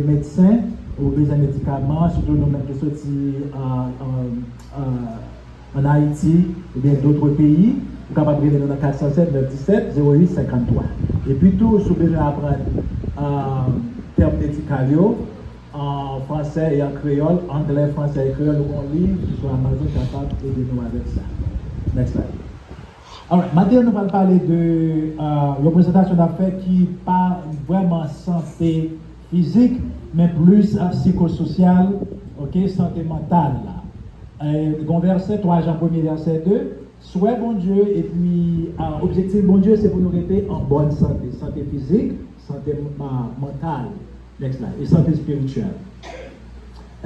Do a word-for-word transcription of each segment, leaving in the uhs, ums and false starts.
medsen, ou bezwen medikaman, sitou nou menm ki soti an, an, an, an Ayiti oubyen dòt peyi, ou kapab rele nou nan kat san sèt, nèf disèt, zewo uit, senkanntwa. Epi tou, si w bezwen aprann, ah, tèm medikal yo, an fransè e an kreyòl, anglè, fransè e kreyòl, nou gen yon liv ki sou Amazon kapab ede nou avèk sa. Next slide. Alright, maten nou pral pale de, euh, yon prezantasyon n ap fè ki pa vrèman sante fizik, men plis, euh, psikososyal, ok, sante mantal la. Euh, gen yon vèsè, twa Jan premye vèsè de, swè Bondye, epi, euh, objektif Bondye, se pou nou rete an bòn sante, sante fizik, sante, euh, mantal, next slide, e sante espirityèl.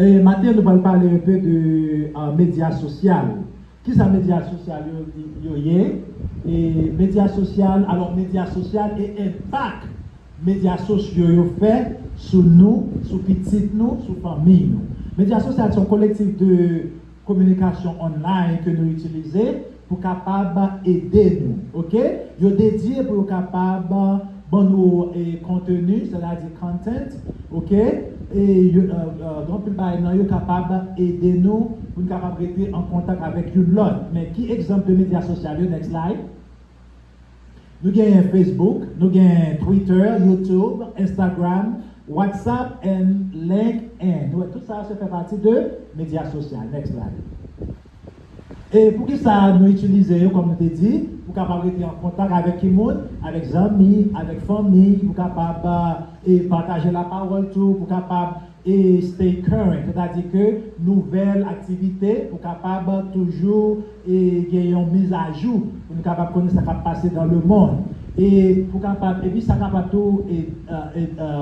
E maten nou pral pale un peu de, euh, medya sosyal. Kisa medya sosyal yo, yo ye? E medya sosyal, alò, medya sosyal e enpak medya sosyo yo fè sou nou, sou pitit nou, sou fanmi nou. Medya sosyal se yon kolektif de kominikasyon online ke nou itilize pou kapab ede nou, ok? Yo dedye pou yo kapab ban nou, e, konteni, sètadi content, ok? E yo, e, e, gen anpil bagay nan yo kapab ede nou pou nou kapab rete an kontak avèk youn lòt. Men ki egzanp de medya sosyal yo? Next slide. Nou genyen Facebook, nou genyen Twitter, YouTube, Instagram, WhatsApp and LinkedIn. Nou wè tout sa yo se fè pati de medya sosyal. Next slide. E poukisa nou itilize yo, kòm nou te di, pou kapab rete an kontak avèk ki moun? Avèk zanmi, avèk fanmi, pou kapab, e, pataje lapawòl tou, pou kapab, e, stay current, sètadi ke nouvèl aktivite, pou kapab toujou, e, gen yon mizajou, pou nou kapab konnen sa k ap pase dans le monde. E pou kapab, epi sa kapab tou, e, e, e, e,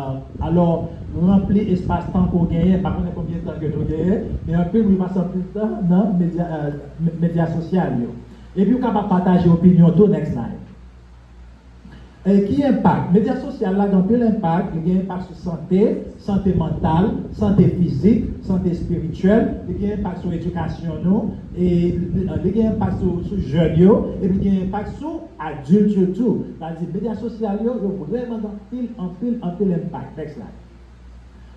alò, ranpli espas tan ke w genyen, pa konnen konbyen tan ke nou genyen, men anpil moun pase anpil tan nan medya, e, me-, medya sosyal yo. Epi w kapab pataje opinyon tou, next slide. E ki enpak? Medya sosyal la gen anpil enpak, li gen enpak sou sante, sante mantal, sante fizik, sante espirityèl, li gen enpak sou edikasyon nou, e li gen enpak sou, sou jèn yo, epi li gen enpak sou adilt yo tou. Sa vle di medya sosyal yo, yo vrèman gen anpil, anpil, anpil enpak. Next slide.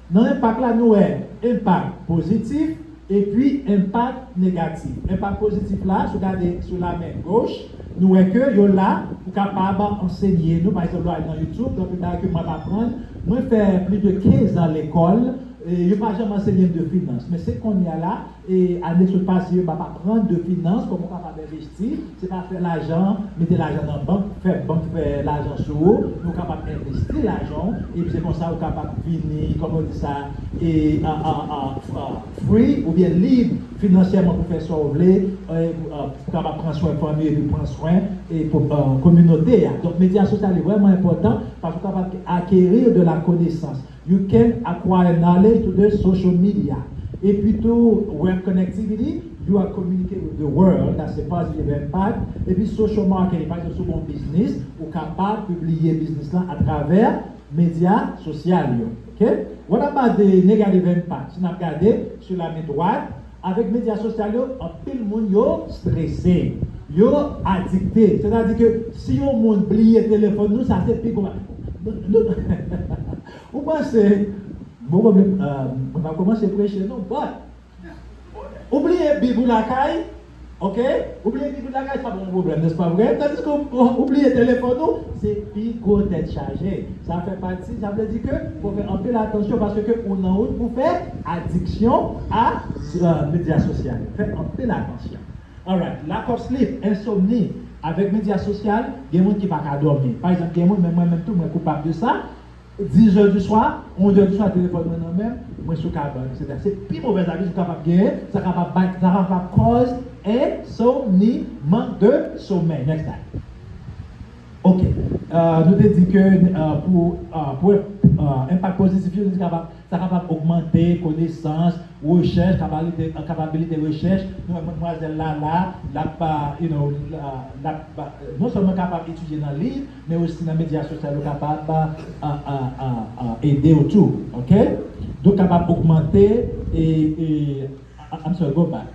Nan enpak la, nou wè enpak pozitif epi enpak negatif. Enpak pozitif la, si w gade sou la men goch, nou wè ke yo la pou kapab ansenye nou. Pa egzanp, lè w al nan YouTube, gen anpil bagay ke m ap aprann. Mwen fè plis de kenz an lekòl, e yo pa janm ansenye m de finans. Men se kounye a la, e ane sot pase yo, m ap aprann de finans, kòman w kapab envesti. Se pa fè lajan, mete lajan nan bank, fè bank fè lajan sou ou, men w kapab envesti lajan w, epi se konsa ou kapab vini, kòman yo di sa, e, a, a, a, a, free oubyen lib finansyèman pou fè sa w vle, e, pou, a, pou kapab pran swen fanmi epi pran swen, e, pou, a, kominote a. Donk, medya sosyal yo vrèman enpòtan paske w kapab acquérir de la connaissance. You can acquire knowledge through the social media. Epi tou, web connectivity, you are communicating with the world, that's a positive impact. Epi social marketing, pa egzanp, si w gen yon biznis, ou kapab pibliye biznis lan atravè medya sosyal yo. Ok? What about the negative impact? Si n ap gade, sou la men dwat, avèk medya sosyal yo, anpil moun yo strese, yo adikte. Sètadi ke si yon moun bliye telefòn nou, sa se pi gwo. Nou, nou, ou panse, bon, mwen, euh, mwen pa kòmanse preche, non, but ou bliye Bib ou lakay, ok? Ou bliye Bib ou lakay, sa pa yon pwoblèm, n'est-ce pas vrai? Tandis ke ou, ou bliye telefòn ou, se pi gwo tèt chaje. Sa fè pati, sa vle di ke fò fè anpil atansyon paske ou nan wout pou fè adiksyon a, euh, medya sosyal. Fè anpil atansyon. Alright, lack of sleep, ensomni, avèk medya sosyal, gen moun ki pa ka dòmi. Pa egzanp, gen moun, men mwen menm tou, mwen koupab de sa. Dizè di swa, onzè di swa, telefòn mwen nan men m, mwen sou kabann, etsetera. Se pi movèz abitid ou kapab genyen, sa kapab bay, sa kapab cause ensomni, mank de somèy. Next slide. Ok. Euh, nou te di ke, euh, pou, euh, pou, euh, enpak pozitif yo, nou te kapab, sa kapab ogmante konesans, rechèch, kapabilite, kapabilite rechèch. Nou wè madmwazèl la, la, l ap, euh, you know, l ap, euh, non sèlman kapab etidye nan liv, men osi nan medya sosyal yo kapab, euh, euh, euh, euh, ede w tou, ok? Donk kapab ogmante e, e, I'm sorry, go back.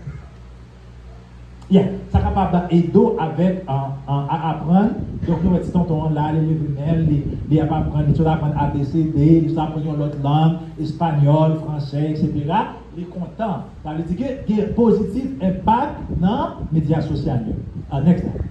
Yeah, sa kapab ede w avèk a, a, a aprann. Donk, nou wè ti tonton an la, li leve men l, li, li ap aprann, li sot aprann A B C D, li sot aprann yon lòt lang, espanyòl, fransè, etsetera. Li kontan. Sa vle di ke gen pozitif enpak nan medya sosyal yo. Ah, next slide.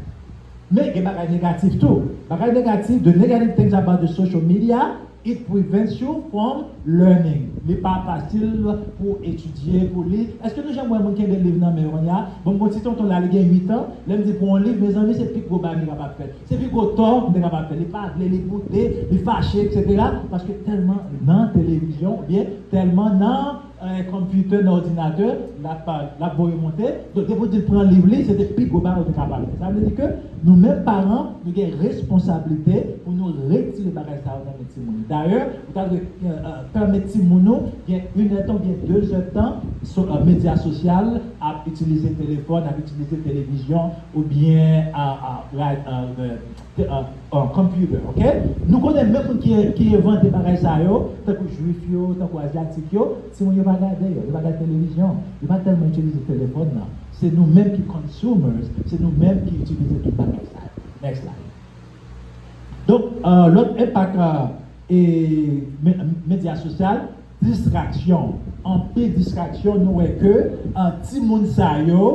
Men gen bagay negatif tou. Bagay negatif, the negative things about the social media, it prevents you from learning. Li pa fasil pou etidye, pou li. Èske nou janm wè moun kenbe liv nan men yo kounye a? Bon, bon, ti tonton la, li gen uit an. Lè m di pou yon liv, mezanmi, se pi gwo bagay li kapab fè. Se pi gwo tò m te kapab fè. Li pa vle, li boude, li fache, etsetera. Paske tèlman nan televizyon, oubyen tèlman nan eh, computer, nan òdinatè, l ap, l ap voye monte. Donk, depi w di l pran liv li, se te pi gwo bagay ou te kapab fè. Sa vle di ke nou menm paran, nou gen responsablite pou nou retire bagay sa yo nan men timoun. Dayè, ou ta dwe eh, eh, pèmèt timoun ou gen inèdtan oubyen dezèdtan sou eh, medya sosyal, ap itilize telefòn, ap itilize televizyon, oubyen a, a, ra- a, eh, te- a, a, computer, ok? Nou konnen menm moun ki, ki envante bagay sa yo, tankou jwif yo, tankou azyatik yo, timoun yo pa gade yo, yo pa gade televizyon, yo pa tèlman itilize telefòn nan. Se nou menm ki consumers, se nou menm ki itilize tout bagay sa yo. Next slide. Donk, a, lòt enpak a, e, me- medya sosyal, distraksyon. Anpil distraksyon, nou wè ke a, timoun sa yo,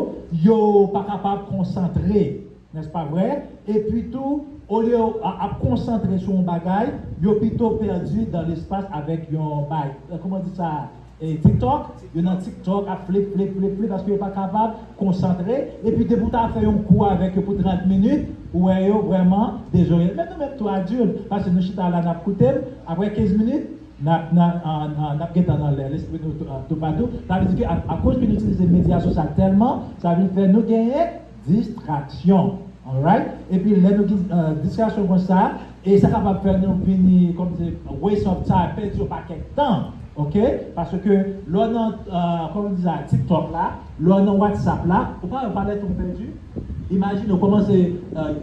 yo pa kapab konsantre. N'est-ce pas vrai? Epi tou, olye yo a- ap konsantre sou yon bagay, yo pito pèdi dan lespas avèk yon bay, eh, kòman di sa, eh, TikTok, yo nan TikTok ap flip, flip, flip, flip, paske yo pa kapab konsantre. Epi depi w ta fè yon kou avèk yo pou trant minit, ou wè yo vrèman dezorye. Men nou menm tou adilt, paske nou chita la n ap koute m, apre kenz minit, n ap, n ap, ah, ah, n ap gentan nan lè, lespri nou tou- ah, toupatou. Sa vle di ke a- akoz ke nou itilize medya sosyal tèlman, sa vin fè nou genyen distraksyon. Alright? Epi lè nou gen eh, distraksyon konsa, e sa kapab fè nou vini kòm se waste of time, pèdi yon pakèt tan. Ok? Paske lè w nan, eh, kòman di sa, TikTok la, lè w nan WhatsApp la, ou pa wè pa lè tan w pèdi? Imajine w kòmanse eh,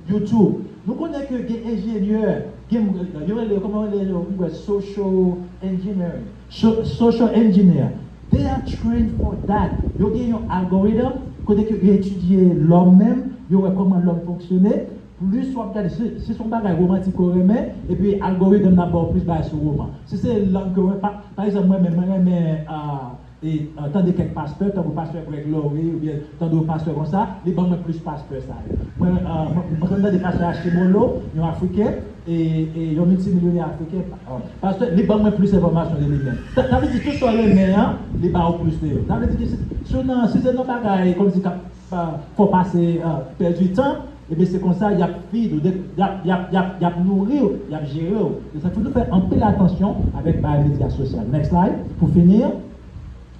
YouTube. Nou konnen ke gen enjenyè, gen, yo rele, kòman yo rele yo, mwen wè social engineering. So- social engineer. They are trained for that. Yo gen yon algorithm kote ke yo etidye lòm menm, yo wè kòman lòm fonksyone. Plis w ap gade, si, si se yon bagay womantik ou renmen, epi algorithm nan ba w plis bagay sou woman. Si se lang ke w renmen, pa, pa egzanp, mwen menm, mwen renmen ah, e, ah, tande kèk pastè, tankou pastè Greg Laurie, oubyen tande yon pastè konsa, li ban mwen plis pastè sa yo. Mwen, ah, mwen, mwen konn tande pastè Archimolo, yon Afriken, e, e yon miltimilyonè afriken, ah, pastè, li ban mwen plis enfòmasyon de li menm. Sa, sa vle di tout sa w renmen an, li ba w plis de yo. Sa vle di ke si, si w nan, si se nan bagay kòmsi k ap, ah, fè w pase, ah, pèdi tan, ebyen se konsa y ap feed ou, de- y ap, y ap, y ap, y ap nouri w, y ap jere w. E sa fè nou fè anpil atansyon avèk bagay medya sosyal. Next slide, pou fini.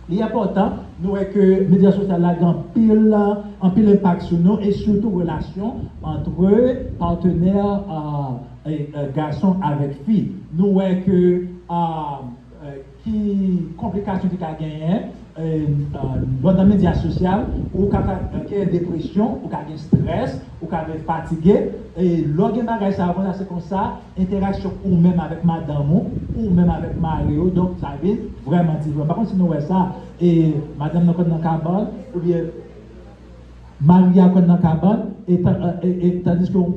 Li enpòtan, nou wè ke medya sosyal la gen anpil, anpil enpak sou nou e sitou relasyon antre patnè, ah, e, e, gason avèk fi. Nou wè ke, ah, e, ki konplikasyon ki ka genyen, e, e, lè w nan medya sosyal, ou ka, ka genyen depresyon, ou ka gen strès, ou ka vin fatige. E lè w gen bagay sa yo konsa, se konsa, entèraksyon ou menm avèk madanm ou, ou menm avèk mari w, donk sa vin vrèman diferan. Pa konn si nou wè sa, e madanm nan konn nan kabann, oubyen mari a konn nan kabann, e, tan- e, e, tandis ke yon,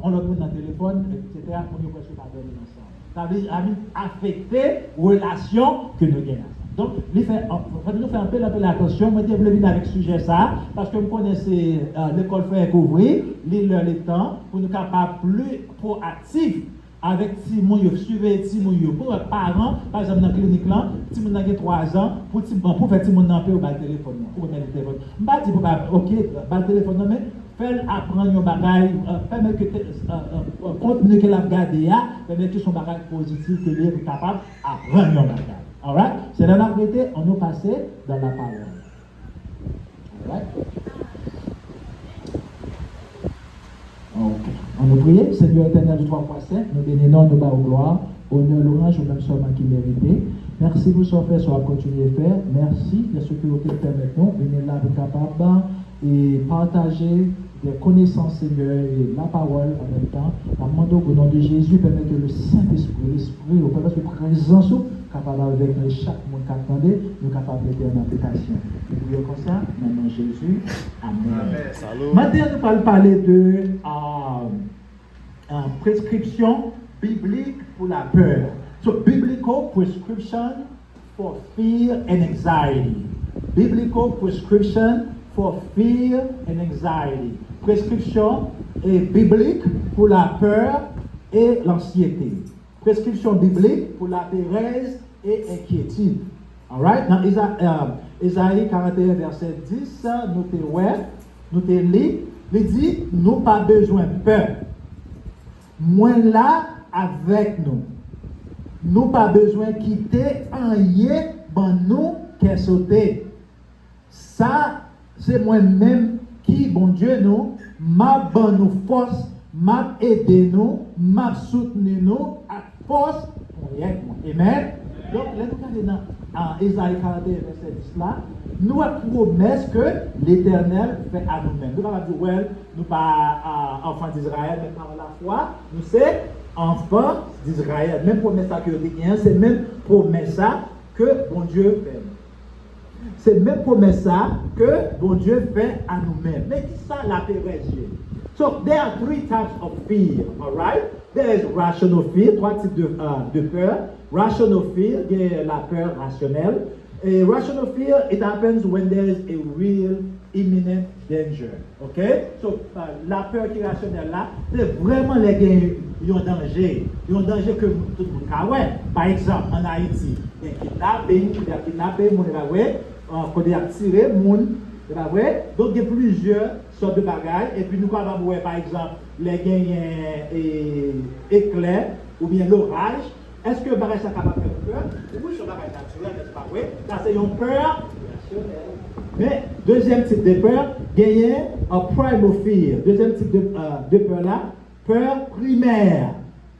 yon lòt moun nan telefòn, etsetera, moun yo prèske pa dòmi ansanm. Sa vle di, sa vin afekte relasyon ke nou gen ansanm. Donk, li fè, fò nou fè anpil, anpil atansyon. Mwen te vle vin avèk sijè sa, paske m konnen se, e, lekòl fè ek ouvri, li lè, li tan pou nou kapab pli pwoaktif avèk timoun yo, siveye timoun yo. Pou wè paran, pa egzanp, nan klinik lan, timoun nan gen twa zan, pou ti- pou fè timoun nan pè, ou ba l telefòn nan, ou remèt li telefòn. M pa di pou ba, ok, ba l telefòn nan, men fè l aprann yon bagay, e, pèmèt ke te- e, e, e, kontni ke l ap gade a, pèmèt ke se yon bagay pozitif ke li ye pou kapab aprann yon bagay. Alright? Se la n ap rete, ann nou pase dans la parole. Alright? Ok. Ann nou priye. Seigneur éternel, de trois fois saint, nou beni non, nou ba ou glwa, onè, lwanj, ou menm sèlman ki merite. Mèsi pou sa w fè, sa w ap kontinye fè. Mèsi dèske ou te pèmèt nou vini la pou kapab e pataje de konesans, Senyè, e lapawòl an menm tan. N ap mande w, o non de Jezi, pèmèt ke le Sentespri, Lespri ou, pèmèt ke prezans ou kapab avèk nou, e chak moun k ap tande, nou kapab rete an ablikasyon. Nou priye konsa, nan non Jezi. Amèn. Amèn. Maten an, nou pral pale de, euh, euh, preskripsyon biblik pou lapè. So, biblical prescription for fear and anxiety. Biblical prescription for fear and anxiety. Preskripsyon, eh, biblik pou lapè e lansyete. Preskripsyon biblik pou laperèz e enkyetid. Alright? Nan Eza-, eh, Ezayi karannteyen, vèsè dis, nou te wè, nou te li, li di, nou pa bezwen pè. Mwen la avèk nou. Nou pa bezwen kite anyen ban nou kè sote. Sa se mwen menm ki Bondye nou, m ap ban nou fòs, m ap ede nou, m ap soutni nou ak fòs ponyèt mwen. Amen. Donk, lè nou gade nan, ah, Ezayi karannteyen, vèsè dis la, nou wè pwomès ke Letènèl fè a nou menm. Nou pa kapab di, well, nou pa, ah, anfan d'Izrayèl, men pa la fwa, nou se anfan d'Izrayèl. Menm pwomès sa ke yo te genyen, se menm pwomès sa ke Bondye fè nou. Se menm pwomès sa ke Bondye fè a nou menm. Men ki sa laperèz ye? So, there are three types of fear, alright? There is rational fear, twa tip de, euh, de pè. Rational fear, gen lapè rasyonèl. E rational fear, it happens when there is a real imminent danger. Ok? So, euh, lapè ki rasyonèl la, se vrèman lè gen yon danje, yon danje ke tout moun ka wè. Pa egzanp, ann Ayiti, gen kidnaping, y ap kidnape moun, e pa vre? Euh, kote y ap tire moun, e pa vre? Donk, gen plizyè sòt de bagay, epi nou kapab wè, pa egzanp, lè genyen, e, eklè oubyen loraj, èske bagay sa kapab fè nou pè? Wi, se yon bagay natirèl, nèspa vre? Sa se yon pè rasyonèl. Men, dezyèm tip de pè, genyen, euh, primal fear. Dezyèm tip de, euh, de pè la, pè primè.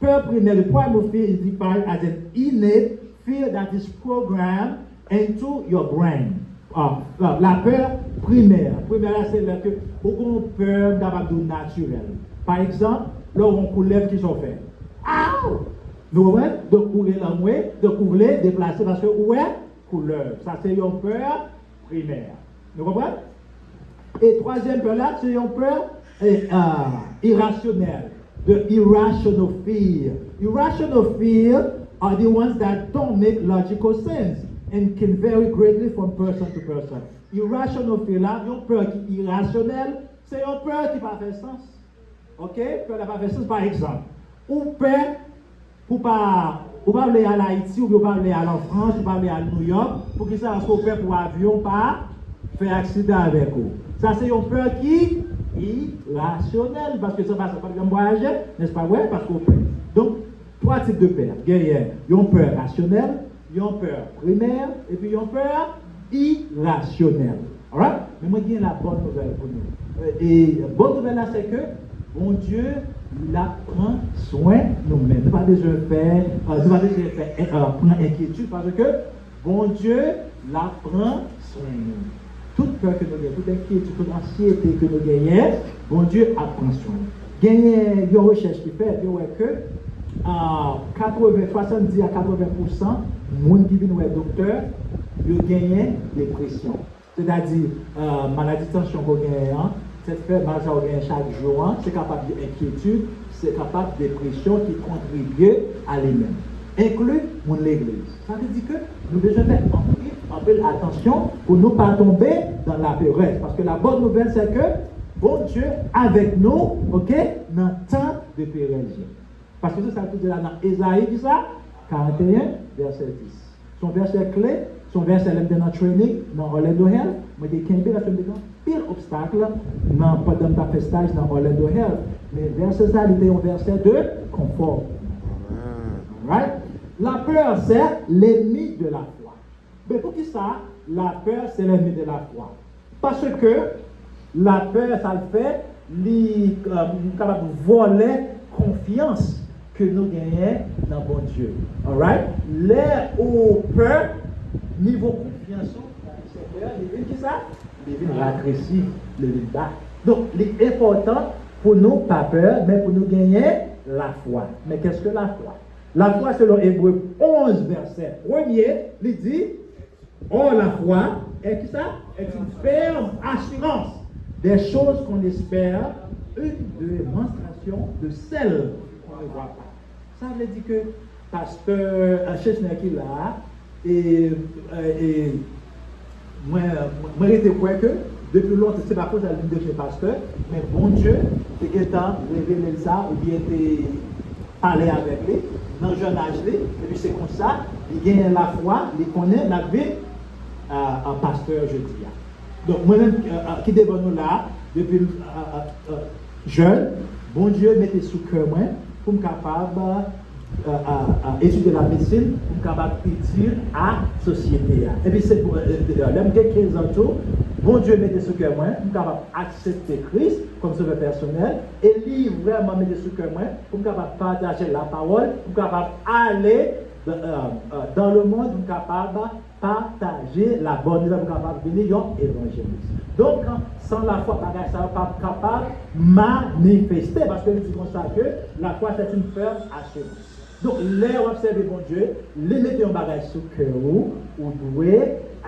Pè primè, the primal fear is defined as an innate fear that is programmed into your brain. Ah, ah, lapè primè. Primè la, se lè ke ou gen yon pè, m kapab di w, natirèl. Pa egzanp, lè w wè yon koulèv, kisa w fè? Aw! Nou konprann? Donk, ou rele anmwe, donk, ou vle deplase paske ou wè koulèv. Sa se yon pè primè. Nou konprann? E twazyèm pè la, se yon pè, e, ah, irasyonèl. The irrational fear. Irrational fear are the ones that don't make logical sense and can vary greatly from person to person. Irrational fear la, yon pè ki irasyonèl, se yon pè ki pa fè sans. Ok? Pè la pa fè sans. Pa egzanp, ou pè pou pa, ou pa vle al Ayiti, oubyen ou pa vle al an Frans, ou pa vle al Nouyòk. Poukisa? Paske ou pè pou avyon pa fè aksidan avèk ou. Sa se yon pè ki irasyonèl, paske sa pa, sa pa janm vwayaje, nèspa vre? Paske ou pè. Donk, twa tip de pè. Genyen yon pè rasyonèl, yon pè primè, epi yon pè irasyonèl. Alright? Men mwen gen la bòn nouvèl pou nou. E, e bòn nouvèl la, se ke Bondye, l ap pran swen nou menm. Nou pa bezwen fè, euh, nou pa bezwen fè, euh, pran enkyetid, paske Bondye, l ap pran swen nou. Tout pè ke nou gen, tout enkyetid, tout ansyete ke nou genyen, Bondye ap pran swen nou. Genyen yon rechèch ki fèt, yo wè ke, ah, katreven, swasanndis a katreven pousan moun ki vin wè doktè, yo genyen depresyon. Sètadi, ah, maladi tansyon ke w genyen an, sètfè mal sa w genyen chak jou an, se kapab de enkyetid, se kapab depresyon ki kontribye a li menm, enkli moun legliz. Sa vle di ke nou bezwen fè anpil, anpil atansyon pou nou pa tonbe nan laperèz. Paske la bòn nouvèl, se ke Bondye avèk nou, ok, nan tan de perèz yo. Paske se sa l te di la nan Ezayi, ki sa? Karannteyen, vèsè dis. Se yon vèsè kle, se yon vèsè lè m te nan training, nan Orlando Health, mwen te kenbe, paske m te gen anpil obstak nan, pandan m t ap fè staj nan Orlando Health. Men vèsè sa, li te yon vèsè de konfò. Right? La peur, c'est l'ennemi de la foi. Men poukisa la peur, c'est l'ennemi de la foi? Paske lapè, sa l fè, li, euh, kapab vòlè konfyans ke nou genyen nan Bondye. Alright? Lè ou pè, nivo konfyans ou nan Senyè a, li vin ki sa? Li vin ratresi, li vin ba. Donk, li enpòtan pou nou pa pè, men pou nou genyen lafwa. Men qu'est-ce que la foi? Lafwa, selon Ebre onz, vèsè premye, li di, Or, la foi est, qui ça? Est une ferme assurance des choses qu'on espère, une démonstration de celles qu'on ne voit pas. Sa vle di ke pastè Chesner ki la a, e, e, mwen, mwen rete kwè ke depi lontan, se pa konsa li vin devni pastè, men Bondye te gentan revele l sa, oubyen te pale avèk li nan jèn aj li, epi se konsa li genyen lafwa, li konnen l ap vin, a, a, pastè jodi a. Donk, mwen menm, a, a, ki devan nou la a, depi, a, a, a, jèn, Bondye mete sou kè mwen pou m kapab, a, a, a, etidye lamedesin, pou m kapab itil a sosyete a. Epi se pou, e, e, lè m gen kenz an tou, Bondye mete sou kè mwen pou m kapab aksepte Kris kòm sovè pèsonèl, e li vrèman mete sou kè mwen pou m kapab pataje lapawòl, pou m kapab ale dan, e, e, dans le monde, pou m kapab pataje labòn nouvèl, pou m kapab vini yon evanjelis. Donk, san lafwa, bagay sa yo p ap kapab manifeste, paske li di konsa ke la foi, c'est une ferme assurance. Donk, lè w ap sèvi Bondye, li mete yon bagay sou kè ou, ou dwe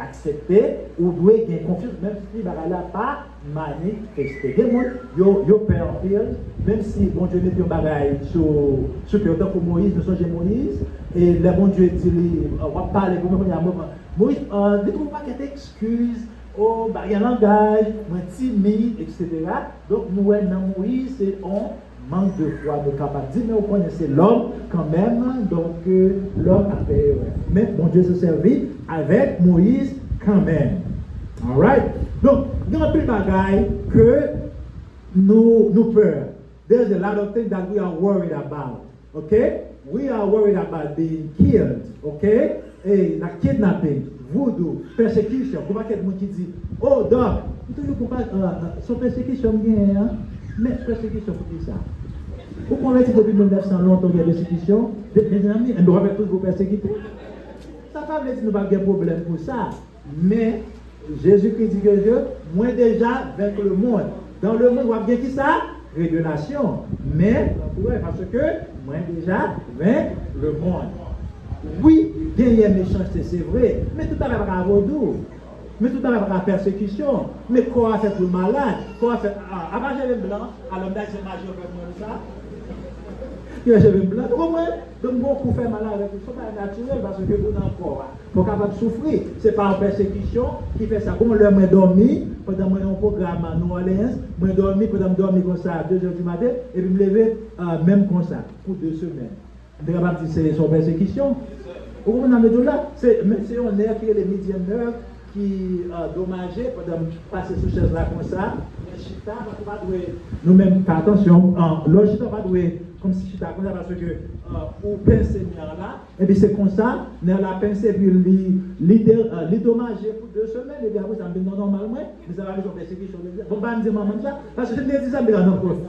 aksepte, ou dwe gen konfyans, menm si bagay la pa manifeste. Gen moun, yo, yo pè anpil, menm si Bondye mete yon bagay sou, sou kè yo, tankou Moyiz, nou sonje Moyiz, e lè Bondye di li, w ap pale, pou mwen, kounye a, mwen, Moyiz, e, li twouve yon pakèt ekskiz, o, baryè langaj, mwen timid, etsetera. Donk, nou wè nan Moyiz, se yon mank de fwa, nou kapab di, men ou konnen se lòm kanmenm, donk, e, lòm ka fè erè. Men Bondye se sèvi avèk Moyiz kanmenm. Alright? Donk, gen anpil bagay ke nou, nou pè. There's a lot of things that we are worried about. Ok? We are worried about being killed. Ok? E, la kidnapping, voodoo, pèsekisyon. Gon pakèt moun ki di, "Oh, Doc, m toujou konpa, e, e, se yon pèsekisyon m genyen an." Men pèsekisyon pou ki sa? Ou konvèti depi mil nèf san lontan ou gen pèsekisyon? De, mezanmi, enben w ap toujou pèsekite. Sa pa vle di nou p ap gen pwoblèm pou sa. Men, Jezikri di ke, mwen deja venk le monde. Dans le monde, w ap gen ki sa? Tribilasyon. Men, pran kouraj, paske mwen deja venk le monde. Wi, genyen mechanste, se vre. Men tout bagay pa ka vodou. Men tout bagay pa ka pèsekisyon. Men kò a fèt pou l malad. Kò a fèt, a, a pa jere blan. Alò, m ta di se maji yo fè mwen sa. Ki fè cheve m blan. Ou konprann? Donk, gon kou fè mal avèk ou. Se yon bagay natirèl, paske ou nan kò a. Fò w kapab soufri. Se pa yon pèsekisyon ki fè sa. Gon lè mwen dòmi, pandan mwen nan yon pwogram a New Orleans, mwen dòmi, pandan m dòmi konsa a de zè di maten, epi m leve, e, menm konsa, pou de semèn. M te kapab di se, se yon pèsekisyon. Ou konprann sa m vle di w la? Se, men se yon nè ki rele median nerve ki, e, domaje pandan m pase sou chèz la konsa. Mwen chita, paske w pa dwe, nou menm, fè atansyon, e, lè w chita, w pa dwe kòmsi chita konsa, paske, e, ou pense nè la. Epi se konsa, nè la pense, epi li, li de, e, li domaje pou de semèn, epi apre sa, m vin nan nòmal mwen, men sa pa vle di yon pèsekisyon, bon, m pa di manman m sa, paske si m te di sa, m te ka nan pwòs.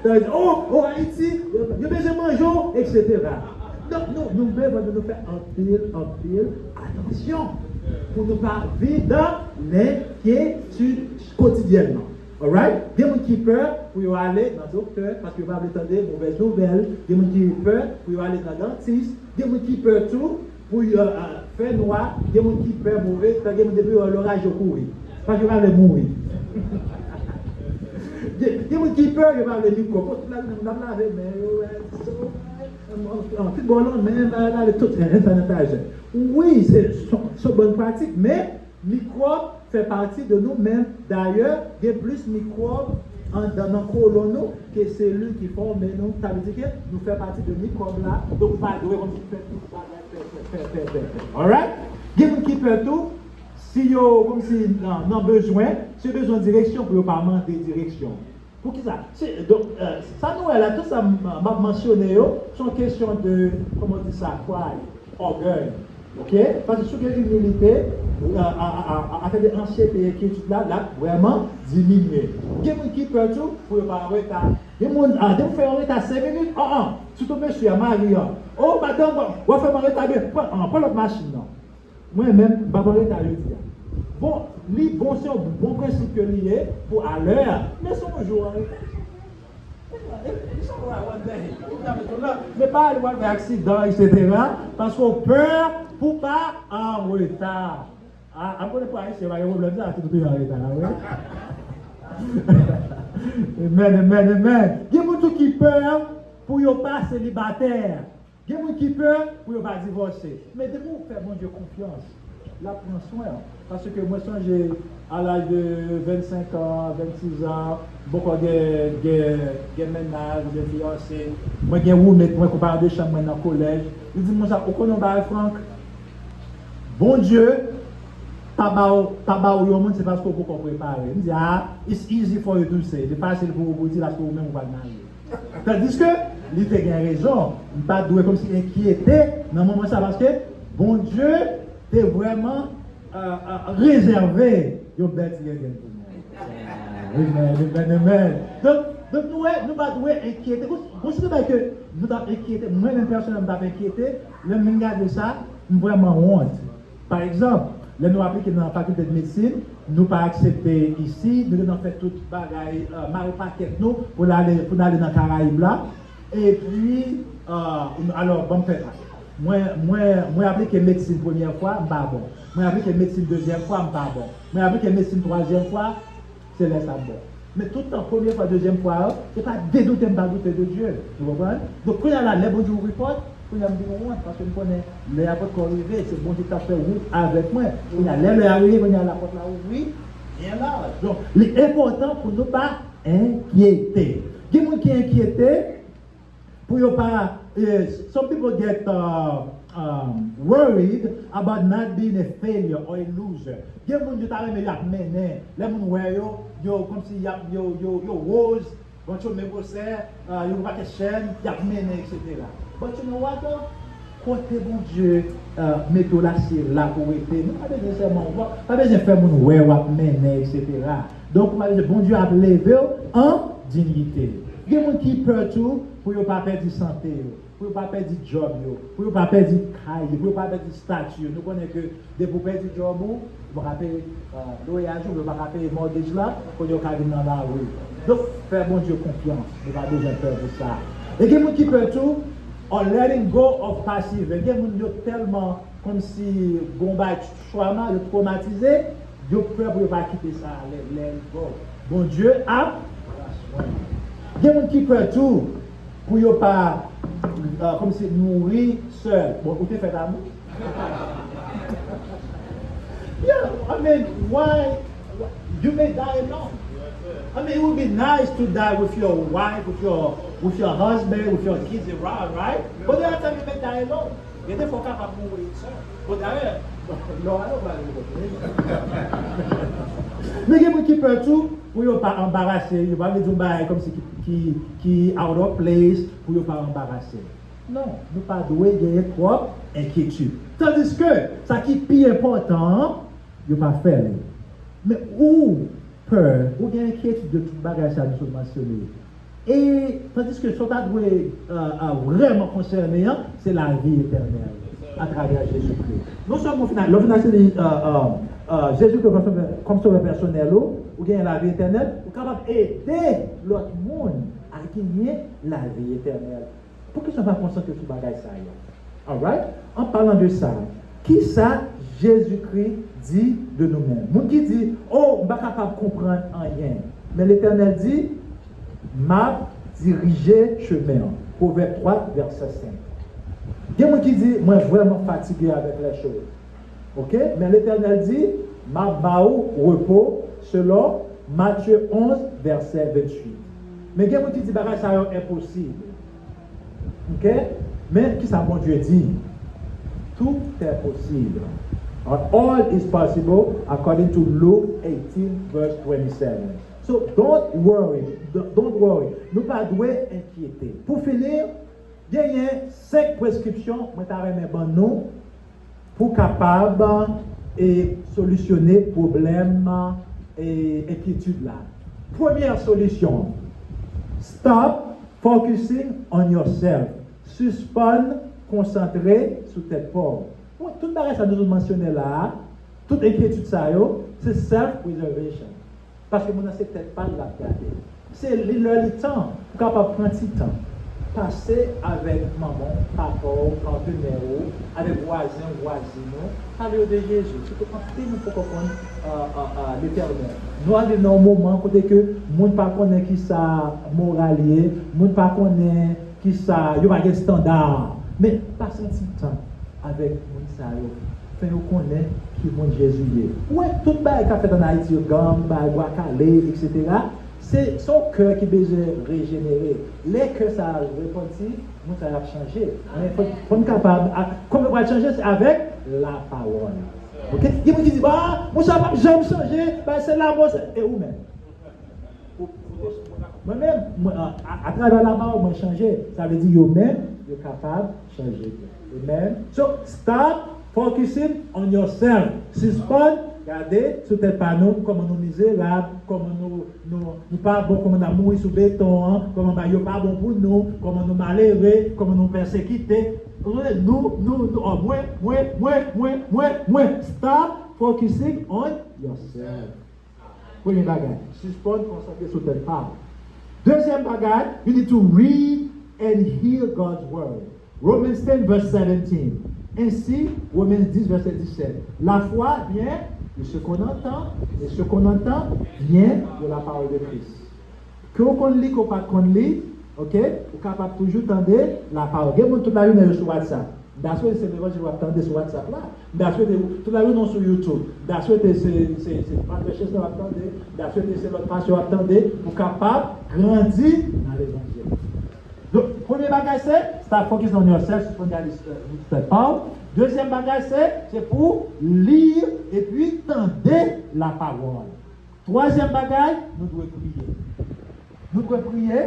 Sa vle di, oh, oh, Ayiti, yo, yo bezwen manje w, etsetera. Donk, nou, nou bezwen de nou fè anpil, anpil atansyon pou nou pa viv dan lenkyetid kotidyènman. Alright? Gen moun ki pè pou yo ale nan doktè paske yo pa vle tande movèz nouvèl. Gen moun ki pè pou yo ale nan dantis. Gen moun ki pè tou pou yo, a, fè nwa. Gen moun ki pè move tan. Gen moun depi yo wè loray yo kouri. Paske yo pa vle mouri. Gen, gen moun ki pè, yo pa vle mikwòb. Bon, tout lajounen moun ap lave men yo, wè, so, an, an, tout bò lanmen, lave tout, en, en, sanitayzè. Wi, se, se, se bòn pratik, men mikwòb fè pati de nou menm. Dayè, gen plis mikwòb anndan nan kolon nou ke selil ki fòme nou. Sa vle di ke nou fè pati de mikwòb la. Donk, ou pa dwe kòmsi fè tout bagay, fè, fè, fè, fè, fè, fè. Alright? Gen moun ki pè tou, si yo kòmsi nan, nan bezwen, si yo bezwen direksyon, pou yo pa mande direksyon. Poukisa? Se, donk, e, sa nou wè la, tout sa m, m ap mansyone yo, se yon kesyon de, kòman w di sa, pride, ògèy. Ok? Paske si w gen imilite, a, a, a, a, afè de ansyete, enkyetid la, l ap vrèman diminye. Gen moun ki pè tou pou yo pa an reta. Gen moun, a, depi w fè an reta senk minit, an, an, sitou mesye a, mari an. O, madanm, w ap fè m an reta, men pran, an, pran lòt machin nan. Mwen menm, m pa pran reta jodi a. Bon, li bon, se yon bon prensip ke li ye pou alè a, men se yon jou an reta. It's all right, one day. Men pa al wè aksidan, et cetera. Paske w pè pou pa an reta. A, a, m konnen pou Ayisyen pa gen pwoblèm sa, tout moun an reta la, wi. Amen, amen, amen. Gen moun tou ki pè pou yo pa selibatè. Gen moun ki pè pou yo pa divòse. Men depi w fè Bondye konfyans, l ap pran swen w. Paske mwen sonje, a laj de vennsenk an, vennsis an, m poko gen, gen, gen mennaj oubyen fiyanse. Mwen gen roommate mwen, konpayon de chanm mwen nan kolèj. Li di m konsa, ou konnen yon bagay, Frank? Bondye pa ba w, pa ba w yon moun, se paske w poko prepare. M di, ah, it's easy for you to say. Li fasil pou ou pou di paske ou menm ou pral marye. Tandiske li te gen rezon. M pa dwe kòmsi enkyete nan moman sa paske Bondye te vrèman, euh, euh, rezève yon bèl ti grenn pou mwen. Amen, amen, amen. Donk, donk nou wè, nou pa dwe enkyete. Gon, gon seri de bagay ke nou t ap enkyete, mwen menm pèsonèlman m t ap enkyete, lè m vin gade sa, m vrèman wont. Pa egzanp, lè nou aplike nan fakilte de medsin, nou pa aksepte isi, nou gentan fè tout bagay, euh, mare pakèt nou pou n ale, pou n ale nan Karayib la. Epi, euh, alò, ban m fè sa. Mwen, mwen, mwen aplike medsin premyè fwa, m pa bon. Mwen aplike medsin dezyèm fwa, m pa bon. Mwen aplike medsin twazyèm fwa, se lè sa m bon. Men tout tan, premye fwa, dezyèm fwa yo, se pa dedoute m pa doute de Dye. Ou konprann? Donk, kounye a la, lè Bondye ouvri pòt, kounye a m vin wont, paske m konnen lè a potko rive, se Bondye k ap fè wout avèk mwen. Kounye a, lè lè a rive, kounye a, lapòt la ouvri byen laj. Donk, li enpòtan pou nou pa enkyete. Gen moun ki enkyete, pou yo pa, eh, some people get, uh, um, worried about not being a failure or a loser. Gen moun yo ta renmen y ap mennen. Lè moun wè yo, yo kòmsi y ap, yo, yo, yo woz, bon, yo men gwosè, uh, yo gen pakèt chèn, y ap mennen, et cetera. But you know what, though? Kote Bondye, uh, mete w la, se la pou w rete. Nou pa bezwen sèlman wè, pa bezwen fè moun wè w ap mennen, et cetera. Donk, ou pa bezwen, Bondye ap leve w an diyite. Gen moun ki pè tou pou yo pa pèdi sante yo, pou yo pa pèdi djòb yo, pou yo pa pèdi kay yo, pou yo pa pèdi estati yo. Nou konnen ke depi w pèdi djòb ou, ou pa ka peye, euh, lwayaj ou, ou pa ka peye mortgage la, kounye a w ka vin nan lari. Donk, fè Bondye konfyans, nou pa bezwen pè pou sa. E gen moun ki pè tou, on letting go of past event. Gen moun yo tèlman kòmsi gon bagay trauma, yo twomatize, yo pè pou yo pa kite sa ale, let it go. Bondye ap pran swen. Gen moun ki pè tou pou yo pa, euh, kòmsi mouri sèl. Bon, ou te fèt a mouri. Yeah, I mean, why, why, you may die alone. I mean, it would be nice to die with your wife, with your, with your husband, with your kids around, right? But there are times you may die alone. Gen de fwa w kapab mouri sèl. Bon, dayè, lè w ale, w pral rekontre. Men gen moun ki pè tou pou yo pa anbarase, yo pa vle di yon bagay kòmsi ki, ki, ki out of place, pou yo pa anbarase. Non, nou pa dwe genyen twòp enkyetid. Tandiske, sa ki pi enpòtan an, yo pa fè l. Men ou pè, ou gen enkyetid de tout bagay sa nou sot mansyone. E tandiske sa w ta dwe, euh, euh, vrèman konsène an, se lavi etènèl atravè Jezikri. Non sèlman w fin a, lè w fin aksepte, euh, euh, euh, Jezikri kòm sovè, kòm sovè pèsonèl ou, ou genyen lavi etènèl, ou kapab ede lòt moun a genyen lavi etènèl. Poukisa w pa konsantre sou bagay sa yo? Alright? An palan de sa, kisa Jezikri di de nou menm? Moun ki di, "Oh, m pa kapab konprann anyen." Men Letènèl di, "M ap dirije chemen an." Pwovèb twa, vèsè senk. Gen moun ki di, "Mwen vrèman fatige avèk lèchoz." Oke? Men Letènèl di, "M ap ba ou repo," selon Matye onz, vèsè venntuit. Men gen moun ki di bagay sa yo enposib. Oke? Men kisa Bondye di? Tout est possible. All is possible according to Luke eighteen verse twenty-seven. So don't worry, don't worry. Nou pa dwe enkyete. Pou fini, genyen senk preskripsyon mwen ta renmen ban nou pou kapab, e, solisyone pwoblèm, e, enkyetid la. Premyè solisyon, stop focusing on yourself. Sispann konsantre sou tèt pa w. Bon, tout bagay sa nou mansyone la a, tout enkyetid sa yo, se self-preservation. Paske moun nan se tèt pa l l ap gade. Se li lè li tan. Ou kapab pran ti tan, pase avèk manman w, papa w, patnè w, avèk vwazen w, vwazin ou, pale yo de Jezi. Sitou anpil moun poko konn Letènèl. Nou ale nan yon moman kote ke moun pa konnen kisa moral ye, moun pa konnen kisa, yo pa gen estanda. Men pase yon ti tan avèk moun sa yo. Fè yo konnen ki moun Jezi ye. Ou wè, tout bagay k ap fèt ann Ayiti yo, gang, bagay bwa kale, etsetera, se, se yon kè ki bezwen rejenere. Lè kè sa a repanti, moun sa yo ap chanje. Men fò, fò n kapab, a, kòman yo pral chanje? Se avèk lapawòl. Oke? Gen moun ki di, "Ba, moun sa p ap janm chanje, ba, se lamò, se," e ou menm? Mwen menm, mwen, a, a, atravè lapawòl, mwen chanje. Sa vle di yo menm, yo kapab chanje tou. Amen. So, stop focusing on yourself. Sispann gade sou tèt pa nou, kòman nou mizerab, kòman nou, nou, nou pa bon, kòman n ap mouri sou beton an, kòman bagay yo pa bon pou nou, kòman nou malere, kòman nou pèsekite. Nou, nou, nou, oh, mwen, mwen, mwen, mwen, mwen, mwen. Stop focusing on yourself. Premye bagay, sispann konsantre sou tèt pa w. Dezyèm bagay, you need to read and hear God's word. Romans ten verse seventeen. Ainsi, Romains dix verset dix-sept. La foi vient de ce qu'on entend, et ce qu'on entend vient de la parole de Christ. Ke w konn li, ke w pa t konn li, oke, ou kapab toujou tande lapawòl. Gen moun tout lajounen yo sou WhatsApp. M ta swete se levanjil w ap tande sou WhatsApp la. M ta swete tout lajounen w sou YouTube. M ta swete se, se, se Pastor Chesnel w ap tande. M ta swete se lòt pastè w ap tande. Ou kapab grandi nan levanjil. Donk, premye bagay se, stop focus on yourself, sispann gade, euh, tèt pa w. Dezyèm bagay se, se pou li epi tande lapawòl. Twazyèm bagay, nou dwe priye. Nou dwe priye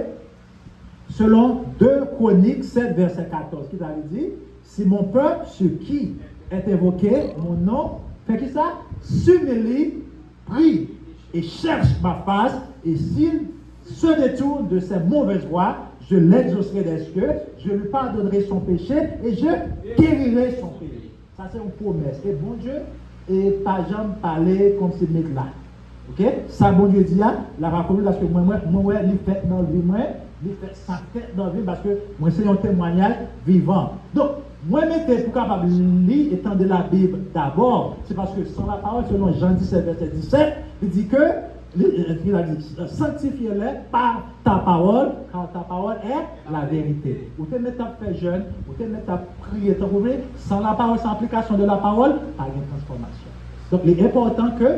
selon de Kwonik sèt vèsè katòz, ki ta vle di, "Si mon peuple, ce qui est invoqué, mon nom, fè ki sa? S'humilie, prie et cherche ma face, et s'il se détourne de ses mauvaises voies, je l'exaucerai des cieux, je lui pardonnerai son péché et je guérirai son pays." Sa se yon pwomès. E Bondye, e pa janm pale kòmsi l met la. Oke? Sa Bondye di a, l ap akonpli paske mwen, mwen, mwen wè li fèt nan vi mwen, li fèt sa fèt nan vi m paske mwen se yon temwayaj vivan. Donk, mwen mete pou kapab li e tande Labib dabò, se paske san lapawòl, selon Jan disèt vèsè disèt, li di ke, li, li, li di, sanctifie-les par ta parole, car ta parole est la vérité. Ou te mèt ap fè jèn, ou te mèt ap priye tankou vle, san lapawòl, san aplikasyon de lapawòl, pa gen transfòmasyon. Donk, li enpòtan ke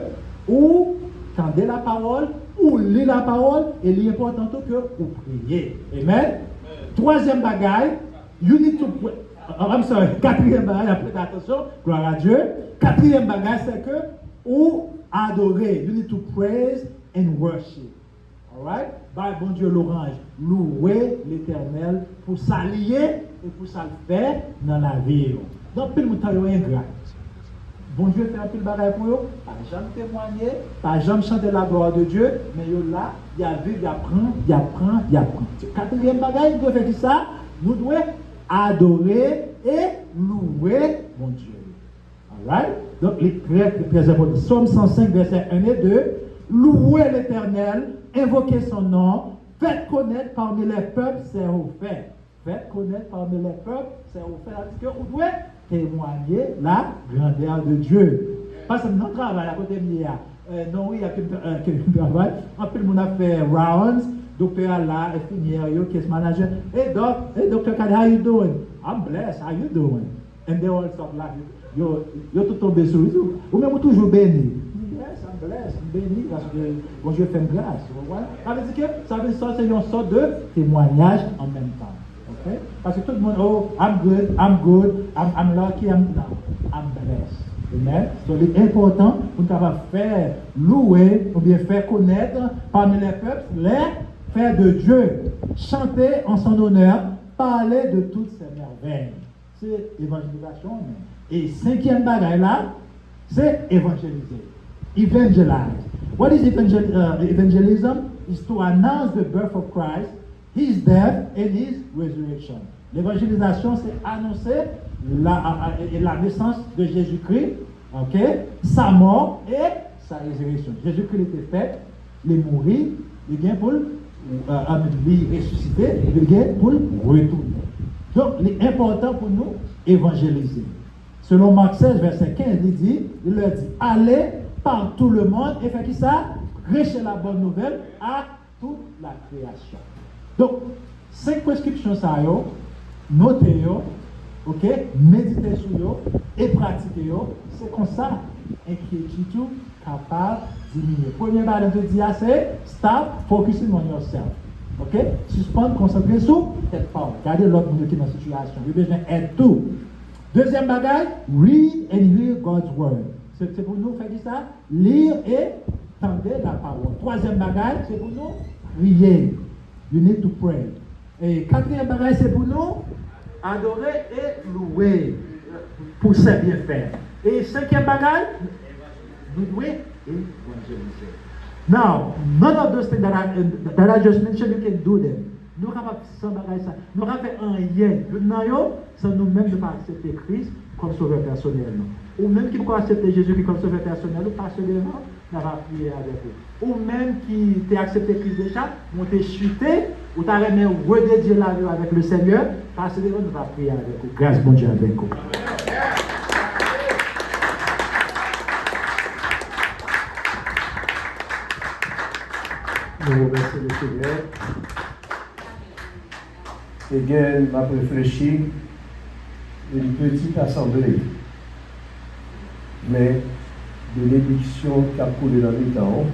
ou tande lapawòl, ou li lapawòl, e li enpòtan tou ke ou priye. Amen. Twazyèm bagay, you need to pray. Oh, I'm sorry. Katriyèm bagay, ap prete atansyon, gloire à Dieu. Katriyèm bagay, se ke ou adore. You need to praise and worship. Alright? Bay Bondye lwanj. Louwe Letènèl pou sa li ye e pou sa l fè nan lavi yo. Gen anpil moun tan yo engra. Bondye fè anpil bagay pou yo, pa janm temwanye, pa janm chante la gloire de Dieu, men yo la, y ap viv, y ap pran, y ap pran, y ap pran. Katriyèm bagay, nou dwe fè ki sa? Nou dwe adore e louwe Bondye. Alright? Donk, li trè, trè enpòtan. Sòm san senk, vèsè en e de, louez l'Éternel, invoquez son nom, faites connaître parmi les peuples ses hauts faits. Faites connaître parmi les peuples ses hauts faits. Sa vle di ke ou dwe temwanye la grandeur de Dieu. Paske nan travay la kote m ye a, euh, nan ri a ke m tra-, euh, ke m travay, anpil moun ap fè rounds, doktè a la, enfimyè yo, case manager. Hey doc, hey Doctor Kade, how you doing? I'm blessed. How you doing? And they all start laughing. Yo, yo tout tonbe sou li. Ou menm ou toujou beni. Yes, I'm blessed. M beni paske Bondye fè m gras. Ou konprann? Sa vle di ke, sa vle di sa se yon sòt de temwayaj an menm tan. Ok? Paske tout moun, "Oh, I'm good, I'm good, I'm, I'm lucky, I'm," non, "I'm blessed." Amen. So, li enpòtan pou n kapab fè louwe oubyen fè konèt parmi les peuples les faits de Dieu. Chanter en son honneur, parler de toutes ses merveilles. Se evanjelizasyon an menm. E senkyèm bagay la, se evanjelize. Evangelize. What is evangel-, uh, evangelism? Is to announce the birth of Christ, his death and his resurrection. Levanjelizasyon se anonse la, a, a, e, e la nesans de Jezikri, ok, sa mò e sa rezireksyon. Jezikri li te fèt, li mouri, li gen pou l euh, amen, li resisite, li gen pou l retounen. Donk, li enpòtan pou nou evanjelize. Selon Mak sèz, vèsè kenz, li di, il leur dit, allez par tout le monde et fè ki sa? Preche la bonne nouvelle à toute la création. Donk, senk preskripsyon sa yo, note yo, oke, medite sou yo e pratike yo, se konsa enkyetid ou kapab diminye. Premye bagay nou te di a se stop focusing on yourself. Oke? Sispann konsantre sou tèt pa w. Gade lòt moun yo ki nan sitiyasyon. Yo bezwen èd tou. Dezyèm bagay, read and hear God's word. Se se pou nou fè ki sa? Li e tande lapawòl. Twazyèm bagay, se pou nou priye. You need to pray. E katriyèm bagay, se pou nou adore e louwe pou sè byenfè. E senkyèm bagay, nou dwe evanjelize. Now, none of those things that I, that I just mentioned, you can do them. Nou kapab san bagay sa. Nou kapab fè anyen. Youn nan yo, san nou menm nou pa aksepte Kris kòm sovè pèsonèl nou. Ou menm ki poko aksepte Jezi Kris kòm sovè pèsonèl ou, pase devan, n ava priye avèk ou. Ou menm ki te aksepte Kris deja, men w te chite, ou ta renmen rededye lavi w avèk le Seigneur, pase devan, nou va priye avèk ou. Gras Bondye avèk ou. Nou remèsye le Senyè. Again, m ap reflechi, une petite assemblée, men benediksyon k ap koule nan mitan w,